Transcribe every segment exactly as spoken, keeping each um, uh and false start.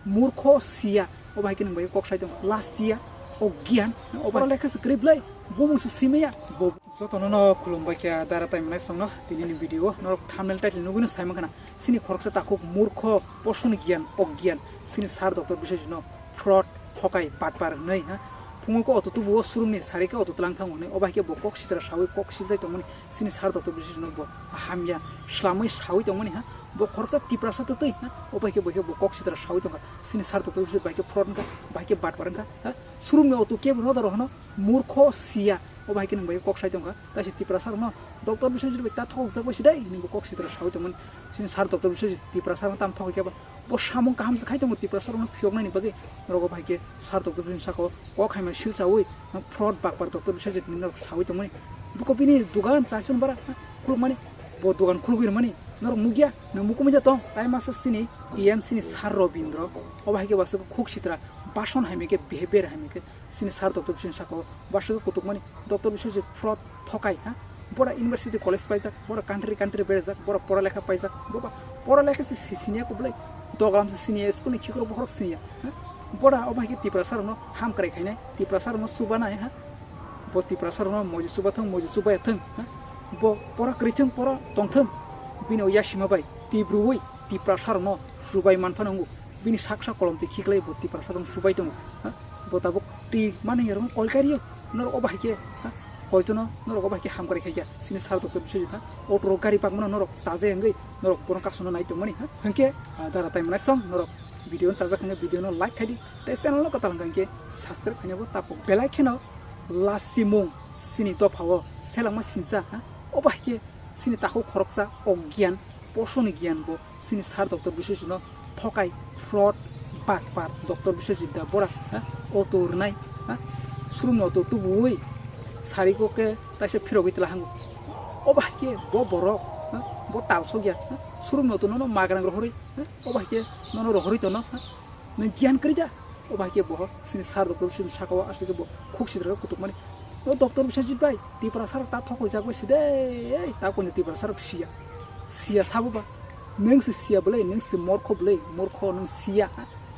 Murkho, siya, obo hai khe nwng bai kok sai tong, lachiya, ogyan, obo lekha se kwrwi bwlai, bumung se simaya, bo. Jotono no khulumbai khe dara tai mwnai songno tini ni video o norok thumbnail title nugwi no sai mankha na, chini khoroksa takhuk murkho, poson gyan, ogyan, chini sir doctor Biswajit no fraud, thokai, batpar hwnwi, ha. Phungo khe auto tubu o showroom ni sari khe auto tlang thango hwnwi, obo hai khe bo kok sitra sawi kok sijai tongmani, chini sir doctor Biswajit no bo hamya swlamwi sawi tongmani, ha. Bo khoroksa Tiprasa twtwi, ha, obo hai khe bo khe bo kok sitra sawi tongkha, chini sir doctor Biswajit bai khe fraud wngkha, bai khe batpar wngkha, ha. Showroom ni auto kebo no daro hwno, murkho, siya, obo hai khe nwng bai kok sai tongkha. Taisi Tiprasa rokno doctor Biswajit bai ta thokjak bai sidai hinwi bo kok sitra sawi tongmani. Chini sir doctor Biswajit Tiprasa rokno tam thokgwi khe ba bo samung kaham se khai tongo Tiprasa rokno phiyoknani bagwi. Norok obo hai khe sir doctor Biswajit saka o kok hai ma sil chawi fraud bakpar doctor Biswajit hinwi norok sawi tongmani. Buko bini dugan chaison bara khulukmani, bo dugan khulugwi rwmani norok nukya, nwng mukumui ja tong tai masa chini E M C ni sir Robindro. Obo hai khe bo aswk khuk sitra, bason hai ma khe behavior hai ma khe. Chini sir doctor Biswajit saka o baswk kutukmani doctor Biswajit fraud thokai, ha. Bora university college paijak, bora country country berajak, bora pora lekha paijak, boba pora lekha se si-, siniya ko bwlai, doglam se siniya, school ni khikrok bokhorok siniya, ha. Bora obo hai khe Tiprasa rokno hamkrai khainai, Tiprasa rokno chubanai, ha. Bo Tiprasa rokno moji chubathwng, moji chubaya thwng, ha. Bo pora kwrwi thwng, pora tongthwng, bini o yasima bai tibruwi Tiprasa rokno chubai manphano wngo. Bini sak sak kolom twi khiklai bo Tiprasa rok subai tongo, ha? Bo tabuk twi mani rok kol kari o, norok obo hai khe, ha? Koijono norok obo hai khe hamkrai khaikha, chini sir doctor Biswajit, ha? Auto rok gari pakmano norok chaje wngwi norok bono kasungno nai tongmani, ha? Hwnkhe, ah, dara tai mwnai song norok video no chajak hwnkhe video no like khaidi, tei channel no kwtal hwnkha hwnkhe subscribe khaina bo tapo belai kheno lachimung chini dopha o selengma sincha, ha? Obo hai khe chini takhuk khoroksa ogyan, posoni gyan bo chini sir doctor Biswajit no thokai, fraud, bakpar doctor Biswajit da bora, ha, auto rwnai, ha, showroom ni auto tubuwi sari kok khe taisa phirogwi tla hango. Obo hai khe bo borok, ha, bo talsok ya, ha, showroom ni auto nono magrang rohorwi, ha, obo hai khe nono rohorwi tono, ha, nwng gyan kwrwi da? Obo hai khe bo chini sir doctor Biswajit ni saka o aswk khe bo khuk sitra khe kutukmani. O doctor Biswajit bai, Tiprasa rok ta thokjak bai side, ei, ta kunu Tiprasa rok siya. Siya sabo ba? Nwng se siya bwlai, nwng se morkho bwlai, morkho nwng siya.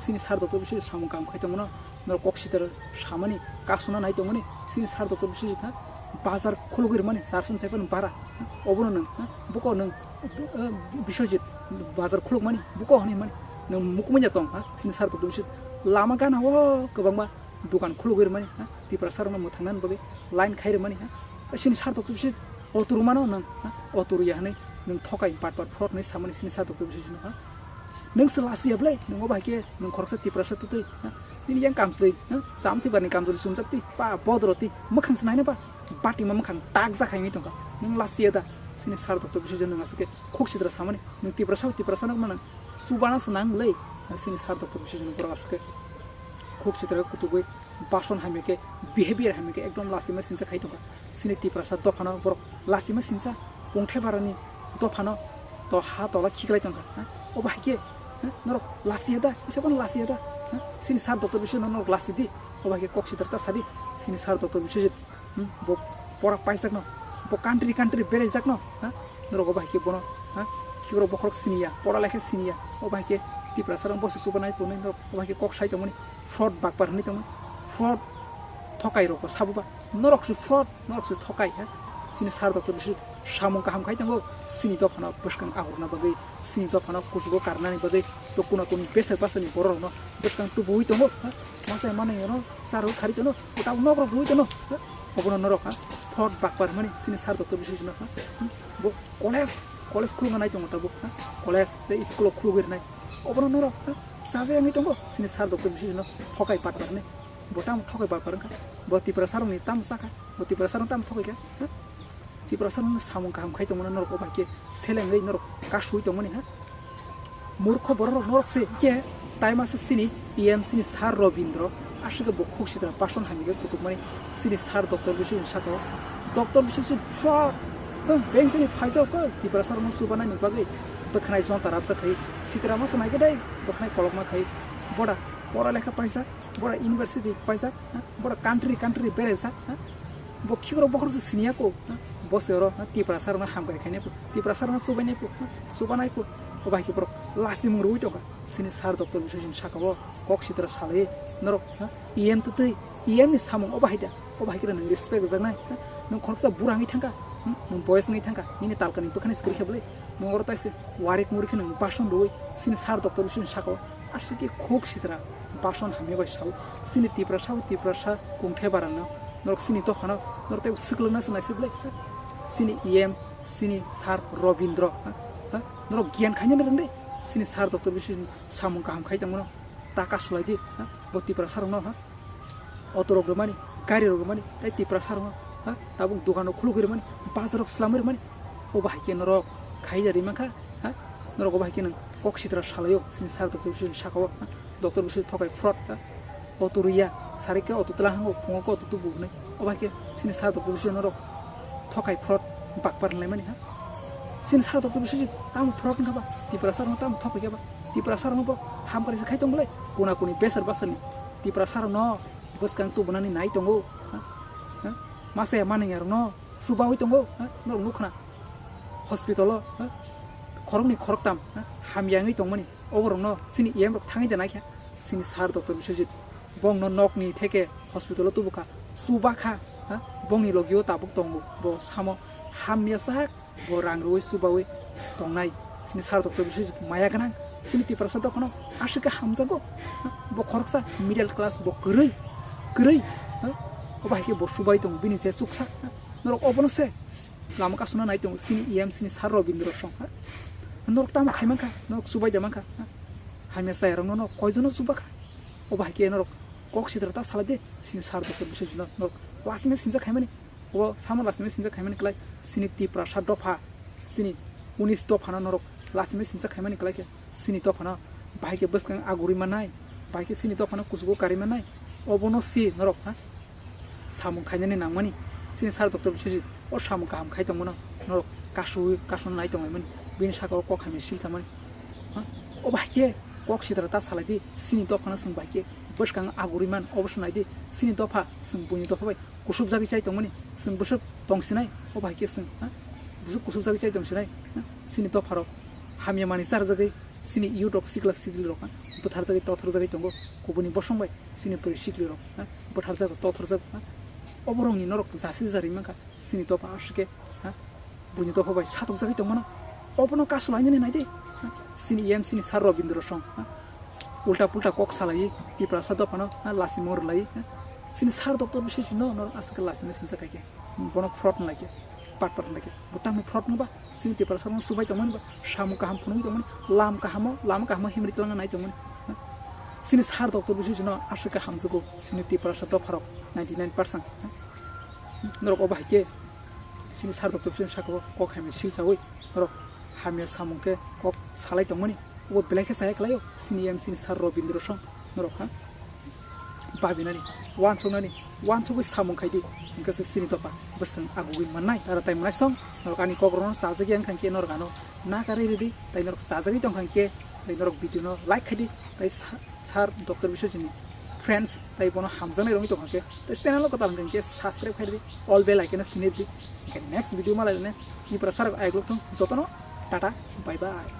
Chini sir doctor Biswajit samung kam khai tongmano, norok kok sitra samani, kasuna nai tongmani, chini sir doctor Biswajit ha, bazar khulugwi rwmani, charson saipan bara, obono nwng, ha, buko nwng, eh, Biswajit bazar khulukmani, buko hwnwi hwnmani, nwng mukumui ya tong, ha, chini sir doctor Biswajit lama gana o kwbangma dogan khulugwi rwmani, ha, Tiprasa rokno mwthangnani bagwi line khai rwmani, ha. Chini sir doctor Biswajit auto rwmano nwng, ha, auto rwya hwnwi nwng thokai, batpar, fraud hwnwi samani chini sir doctor Biswajit no, ha. Nwng se lachiya bwlai, nwng obo hai khe nwng khoroksa Tiprasa twtwi, ha. Nini yang kamchwlwi, ha, chamthwi barni kamchwlwi chumjaktwi, pa bodorotwi, mwkhang se naina ba, batima mwkhang takjak hai wngwi tongkha. Nwng lachiya da, chini sir doctor Biswajit nwng aswk khe khuk sitra samani, nwng Tiprasa, Tiprasa no mano. Chubana se nang le, chini sir doctor Biswajit no borok aswk khe khuk sitra khe kutugwi, bason hamya khe, behavior hamya khe ekdom lachima sincha khai tongkha. Chini Tiprasa dophano borok lachima sincha, pungthai barani dophano to ha tola khiklai tongkha, ha? Obo hai khe, ha? Norok lachiya da, kisa phano lachiya da, ha? Chini sir doctor Biswajit no norok lachi di, obo hai khe kok sitra ta sadi, chini sir doctor Biswajit Hmm, bo pora paijakno, bo country country beraijakno, ha? Norok obo hai khe bono, ha? Khikrok bokhorok siniya, pora lekha siniya, obo hai khe Tiprasa rok bo se chubanai phunwi norok obo hai khe kok sai tongmani, fraud bakpar hwnwi tongmani, fraud thokai rok bo sabo ba, norok se fraud, norok se thokai, ha? Chini sir doctor Biswajit samung kaham khai tongo, chini dophano bwskang ahorna bagwi, chini dophano kuchugo karnani bagwi, to kuna kuni besar basani borok rokno bwskang tubuwi tongo, ha? Masa manwi ano, sir rok khari tono, tabuk nok rok rwi tono. Obono norok ha, fraud bakpar hwnmani, chini sir doctor Biswajit no ha. Hmm? Bo college, college khulukna nai tongo tabuk ha. College tei school o khulugwi rwnai. Obono norok ha, chaja wngwi tongo, chini sir doctor Biswajit no thokai bakpar hwnwi. Bo tamo thokai bakpar wngkha? Bo Tiprasa rokni tamo chakha? Bo Tiprasa rokno tamo thokai kha? Ha? Tiprasa rokno samung kaham khai tongmani norok obo hai khe selengwi norok kasui tongmani ha. Murkho borok rok norok se khe tai masa chini E M C ni sir Robindro aswk khe bo khuk sitra bason hamya khe kutukmani chini sir doctor Biswajit ni saka o. Doctor Biswajit fraud. Beng chini phaijak khe Tiprasa rokno chubanani bagwi bwkhanai jonta rabjak khai sitra masa nai khe dai bwkhanai kolokma khai boda pora lekha paijak. Bora university paijak, ha? Bora country country berajak, ha? Bo khikrok bokhorok se siniya ko, ha? Bo se oro, ha? Tiprasa rokno hamkrai khainai ko, Tiprasa rokno chubainai ko, ha? Chubanai ko, obo hai khe borok Lachimung rwui tongkha. Chini sir doctor Biswajit ni sakao kok sitra salai norok, ha? E M twtwi, E M ni samung obo hai da, obo hai khe nwng respect rwjaknai, ha? Nwng khoroksa bura wngwi thangkha, hmm? Nwng boyes wngwi thangkha, nini talkani bwkhani swkri khe bwlai, nwng oro taise warik murik khe nwng bason rwui chini sir doctor Biswajit ni sakao aswk khe kok sitra bason hamya bai sao. Chini Tiprasa o Tiprasa kungthe barano norok chini dophano norok tei swklwngna se naisik bwlai, ha? Chini E M, chini sir Robindra, ha? Ha? Norok giyan khainani rwngdi, chini sir doctor Biswajit ni samung kaham khai tongmano ta kasulai di, ha? Bo Tiprasa rokno, ha? Auto rok rwmani, gari rok rwmani, tei Tiprasa rokno, ha? Tabuk dogan rok khulugwi rwmani, bazar rok swlamwi rwmani, obo hai khe norok khai da ri mankha, ha? Norok obo hai khe nwng kok sitra salaio, chini sir doctor Biswajit ni sakao, ha? Doctor Biswajit thokai fraud, ha? Auto rwya, sari khe auto twlang hango, phungo khe auto tubu hwnwi. Obo hai khe chini sir doctor Biswajit norok thokai fraud bakpar hinlaimani, ha? Chini sir doctor Biswajit tamo fraud wngkha ba, Tiprasa rokno tamo thok paikha ba? Tiprasa rokno bo hamkari se khai tong bwlai, kuna kuni besar basarni Tiprasa rokno bwskang tubunani nai tongo, ha? Ha? Masa ya manwi ya rokno chubawi tongo, ha? Norok nukhna hospital o, ha? Khoroknwi khoroktam, ha? Hamya wngwi tongmani. Oborokno chini E M rok thangwi da naikha, chini sir doctor Biswajit. Bongno nokni theke hospital o tubukha, chubakha, ha? Bongni logio tabuk tongo, bo samo hamya sak, bo rang rwui chubaui tongnai. Chini sir doctor Biswajit maya gwnang, chini Tiprasa dophano aswk khe hamjago, ha? Bo khoroksa middle class, bo kwrwi, kwrwi, ha? Obo hai khe bo chubai tongo, bini je chuksa, ha? Norok obono se lama kasuna nai tongo, chini E M, chini sir Robindra song, ha? Norok tamo khai mankha, norok chubai da mankha, ha? Hamya chayarokno norok koijono chubakha? Obo hai khe norok kok sitra ta salai di, chini sir doctor Biswajitno norok lachimai sinjak khaimani, obo samo lachimai sinjak khaimani kwlai, chini Tiprasa dopha, chini unis dophano norok lachimai sinjak khaimani kwlai khe, chini dophano bahai khe bwskang agurwi mannai, bahai khe chini dophano kuchugo karwi mannai, obono si norok, ha? Samung khainani nangmani, chini sir doctor Biswajit o samung kaham khai tongmano norok kasui kasuna nai tonglaimani, bini sakao kok hamya silchamani. Ha? Obo hai khe kok sitra ta salai di, chini dophano chwng bai khe bwskang agurwi man, obo se nai di, chini dopha chwng buini dopha bai kusubjagwi chai tongmani, chwng bwswk tong sinai, obo hai khe chwng, ha? Bwswk kusubjagwi chai tong sinai, ha? Chini dopharok hamya manwi charjagwi chini youth rok sikla sikli rok, ha? Bwtharjagwi tothorjagwi tongo kubuni bosong bai. Chini bwrwi siklirok, ha, bwtharjago, tothorjago, ha. Oborokni norok jasi jari mankha, chini dopha aswk khe, ha, buini dopha bai satokjagwi tongmano. Obono kasulainani naidi, ha. Chini E M, chini sir Robindra song, ha. Ulta pulta kok salaiwi Tiprasa dophano, ha, lachimung rwlaiwi, ha. Chini sir doctor Biswajitno norok aswk khe lachimai sinjak kha khe. Bono fraud wng lai khe, patpat wng lai khe. Bo tamni fraud wng ba? Chini Tiprasa rokno chubai tongmani ba, samung kaham phunugwi tongmani, lam kahamo, lama kahamo himri twlangna nai tongmani. Chini sir doctor Biswajitno aswk khe hamjago, chini Tiprasa dopharok ninety nine percent. Norok obo hai khe chini sir doctor Biswajit sakao kok hamya silchaui norok hamya samung khe kok salai tongmani. Obo belai khe chaya khlaio, chini E M, chini sir Robindra song norok, ha? Babinani, wansuknani, wansugwi samung khai di, hwnkhe se chini dopha bwskang agugwi mannai. Tara tai mwnai song, norok ani kokrokno chajagya wngkha khe norok ano nakarwi rwdi, tai norok chajagwi tongkha khe, tai norok video no like khai di, tai sa-, sir doctor Biswajitni friends, tai bono hamjaknai rwngwi tongkha khe, tai channel o kwtal wngkha khe subscribe khai di, all bell icon no sini di, hwnkhe next video malai rwne, Tiprasa rok ayuk thung jotono, tata, bye bye.